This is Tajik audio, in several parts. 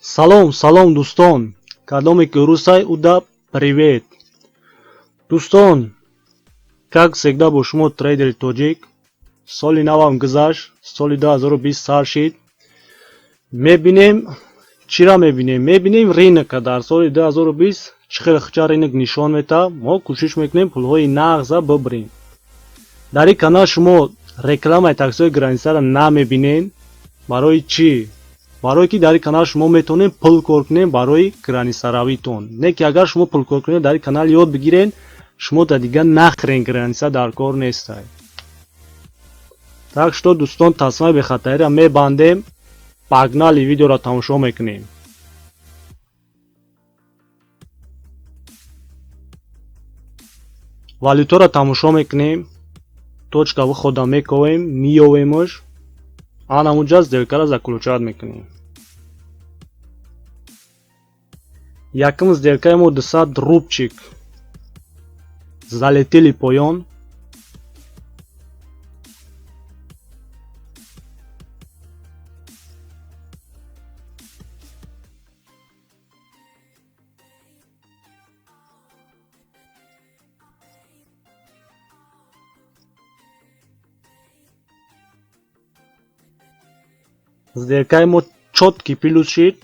Салом, салом, дӯстон! Кадоме ки русай, уда привет! Дӯстон, как всегда бо шумо трейдери тоҷик. Соли навам гузашт, соли 2020 сар шид. Мебинем, чира мебинем? Мебинем рынок а дар соли 2020 чӣ хел хча рынок нишон метаҳад. Мо кӯшиш мекунем пулҳои нағза бибирем. Дар ин канал шумо рекламаи таксиҳои граница ро намебинед. Барои чӣ? Барое ки дар ин канал шумо метавонед пул кор кунед барои граница равитон. Не ки агар шумо пул кор кунед, дар ин канал ёд бигиред, шумо да дигар нахӯрен, граница дар кор нестай. Так что, дӯстон, тасмаи бехатариро мебандем, погнали, видеоро тамошо мекунем. Валютаро тамошо мекунем, точка выхода мековем, меёвемш, анамуҷа сделка ро заключать мекунем. Якум сделка и мо 200 рубчик залетели поён. Сделка и мо чёткий плюс шид.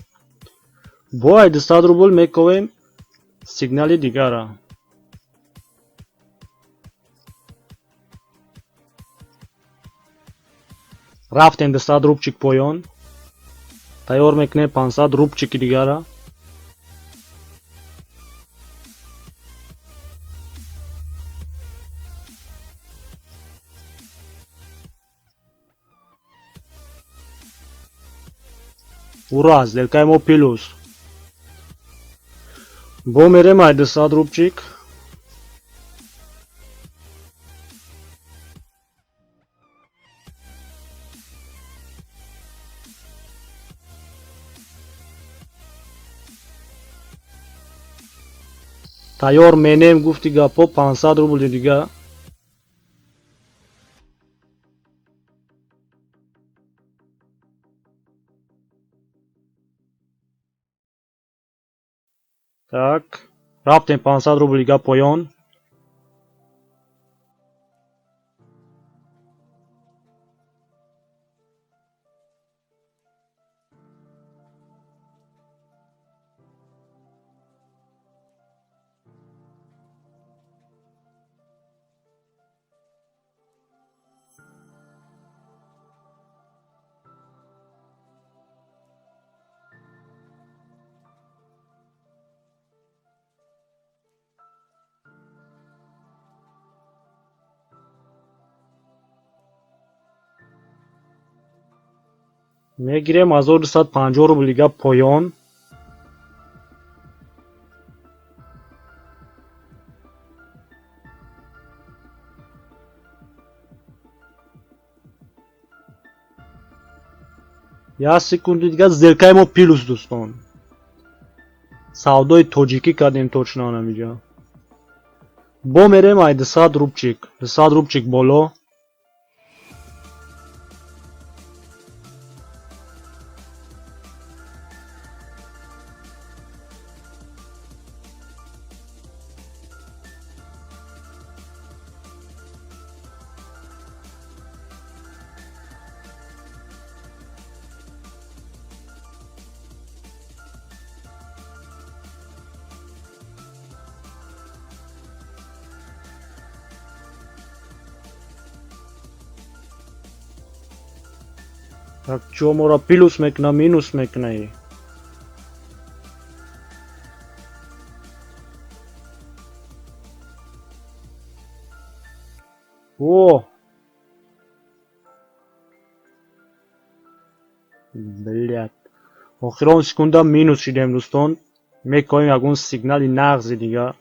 Бо 200 рубл мековем сигнали дигара. Рафтем 200 рубчик поён. Тайёр мекунем 500 рубчики дигара. Ура, сделка и мо плюс. Бо мерем ай 200 рубчик. Тайёр менем, гуфти гапҳо, 500 рубли дига. Так, рафтем 500 рубли дига поён. Мегирем 1250 рубл дига поён. Як секунди дига сделка и мо плюс, дӯстон. Савдои тоҷикӣ кардем точно анамиҷа. Бо мерем ай 200 рубчик, 200 рубчик боло. Так, чо моро плюс мекуна, минус мекуна? О! Блядь. Охирон секунда минус шидем, дӯстон. Мекоҳем ягон сигнали нағзи дига.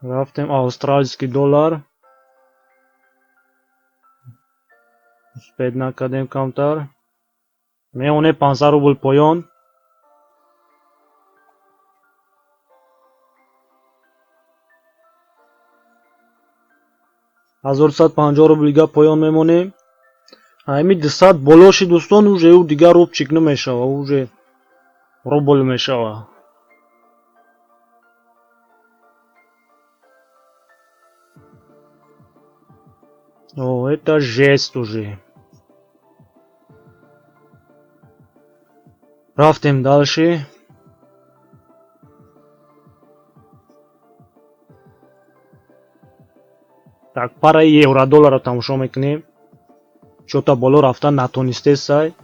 Рафтем австралийский доллар. Успеть накардем камтар. Меонем 500 рубл поён. 1150 рубл дига поён мемонем. Ҳами 200 боло шид, дӯстон, уже ӯ дигар рубчик намешава, уже рубл мешава. О, это жесть уже. Рафтем дальше. Так, параи евро-долларро тамошо мекунем. Чё-то боло рафтан натонистесай.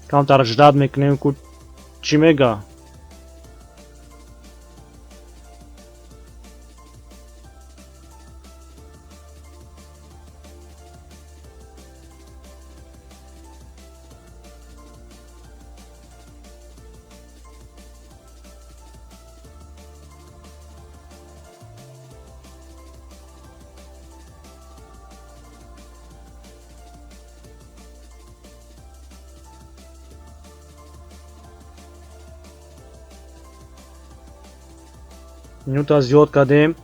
Камтар ждать мекунем, ку чӣ мега. Минута зиёд кардем.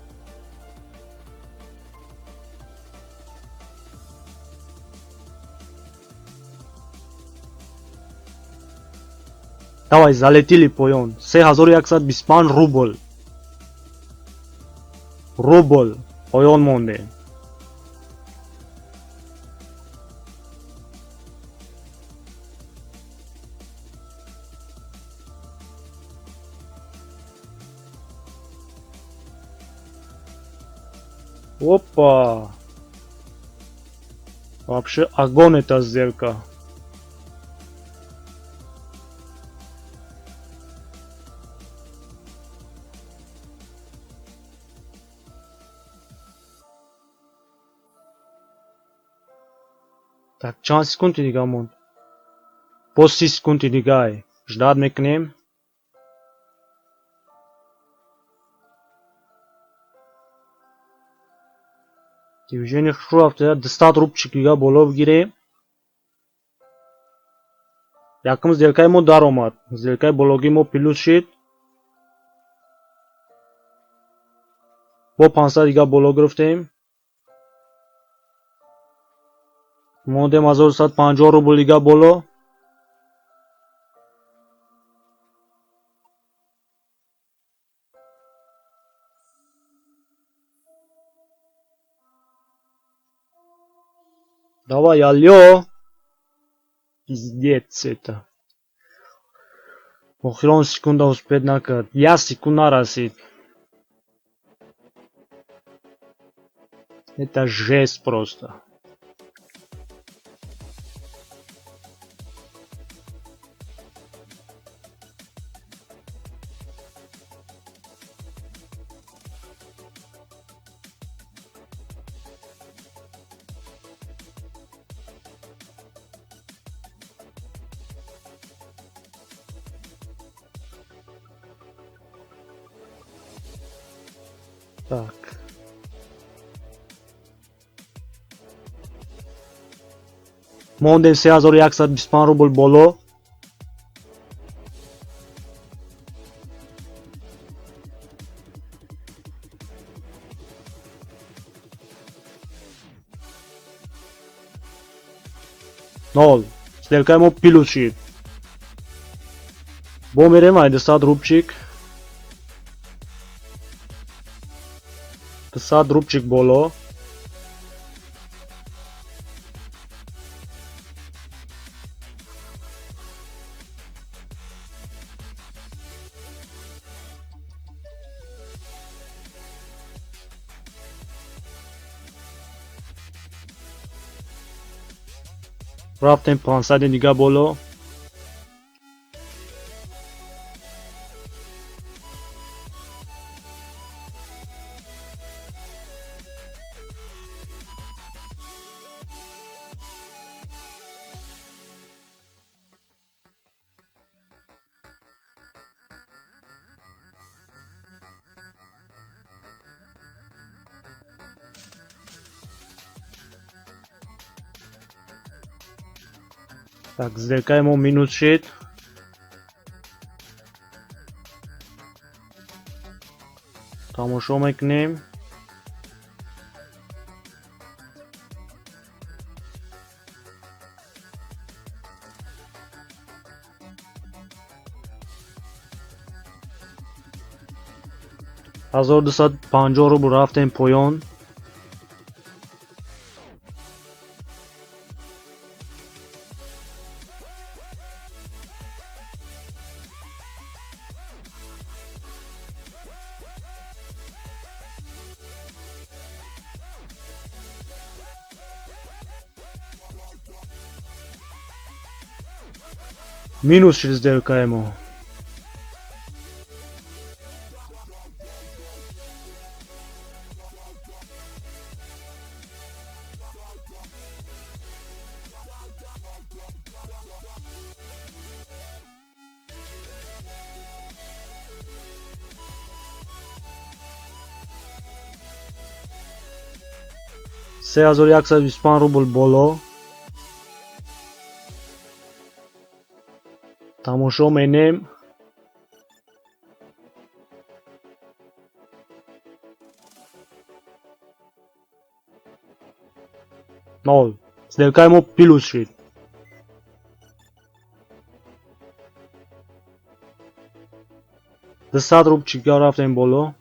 Давай, залетели поён. 3125 рубл. Рубл поён мондем. Опа! Вообще огонь эта сделка. Так, чанд секунди дига монд? Боз 30 секунди дигай. Ждать мекунем. Движение хушрӯ рафта, 200 рубчик дига боло бигирем. Якум сделкаи мо даромад. Сделкаи бологии мо плюс шид. Бо 500 дига боло гирифтем. Мондем 1150 рубл дига боло. Давай, алло. Пиздец это. Охирон секунда успеть накард. Як секунд нарасид. Это жесть просто. Так. Мондем 3125 рубл боло. Нол. Сделкаи мо плюс шид. Бо мерем ай 200 рубчик. 200 рубчик боло. Рафтем 500 дига боло. Так, сделкаи мо минус шид. Тамошо мекунем. 1250 рубл рафтем поён. Минус шид сделкаи мо. 3125 рубл боло. Тамошо менем. Нол. Сделкаи мо плюс шид. 200 рубл чига рафтем боло.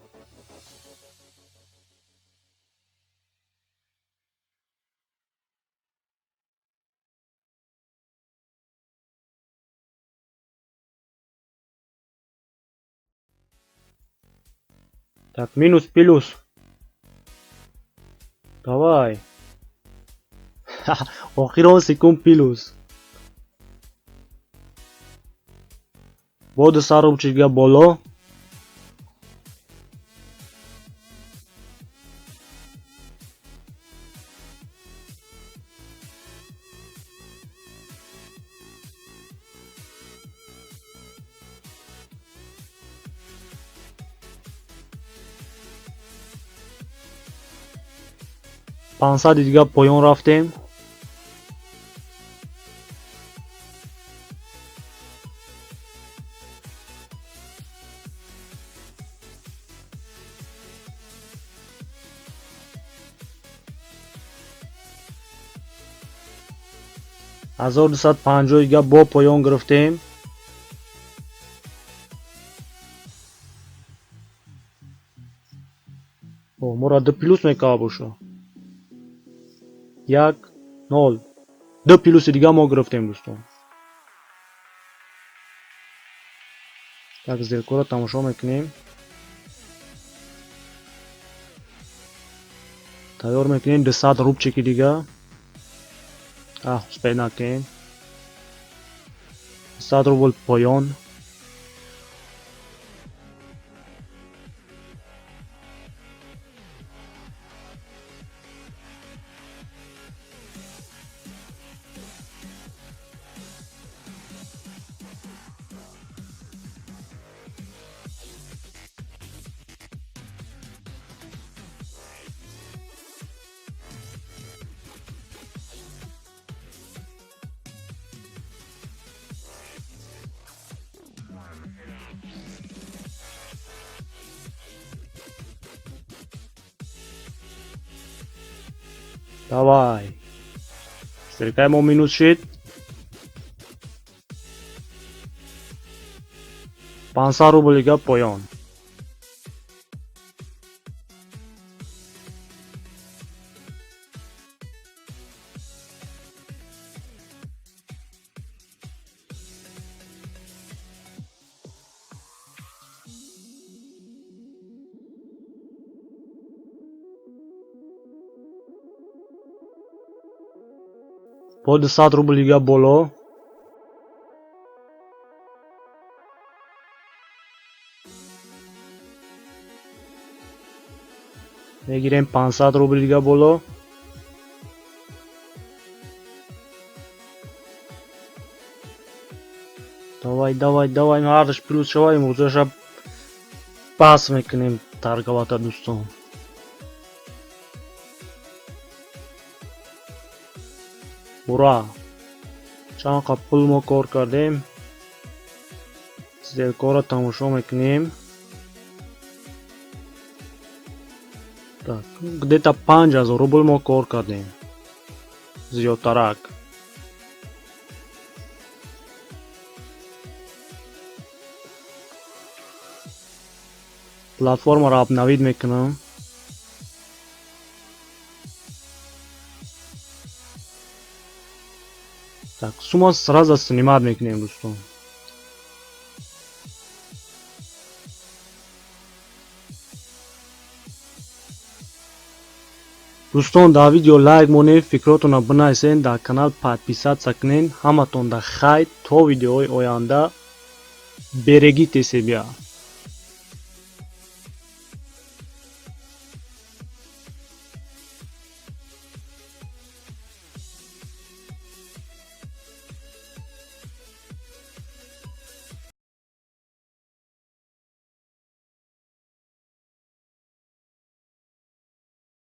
Так, минус, плюс. Давай. Охирон секунд плюс. Бо 200 рубл чига боло. 500 дига поён рафтем. 1250 дига бо поён гирифтем. Моро ду плюс мекава боша. 1 0. Ду плюси дига мо гирифтем, дӯстон. Так, сделкаро тамошо мекунем. Тайёр мекунем 200 рубчики дига. Успеть накунем. 200 рубл поён. Давай. Сделкаи мо минус шид. 500 рубл дига поён. Бо 200 рубл дига боло. Мегирем 500 рубл дига боло. Давай, давай, давай, ҳардаш плюс шава, имрӯзаша бас мекунем торговата, дӯстон. Ура! Чанд қа пул мо кор кардем? Сделкаро тамошо мекунем. Так, где-то 5000 рубл мо кор кардем. Зиёдтарак. Платформаро обновить мекунам. Так, сума сразу снимать мекунем, дӯстон. Дӯстон, дар видео лайк монед, фикротонро бинависед, дар канал подписаться кунед. Ҳаматон дар хайр, то видеоҳои оянда. Берегите себя.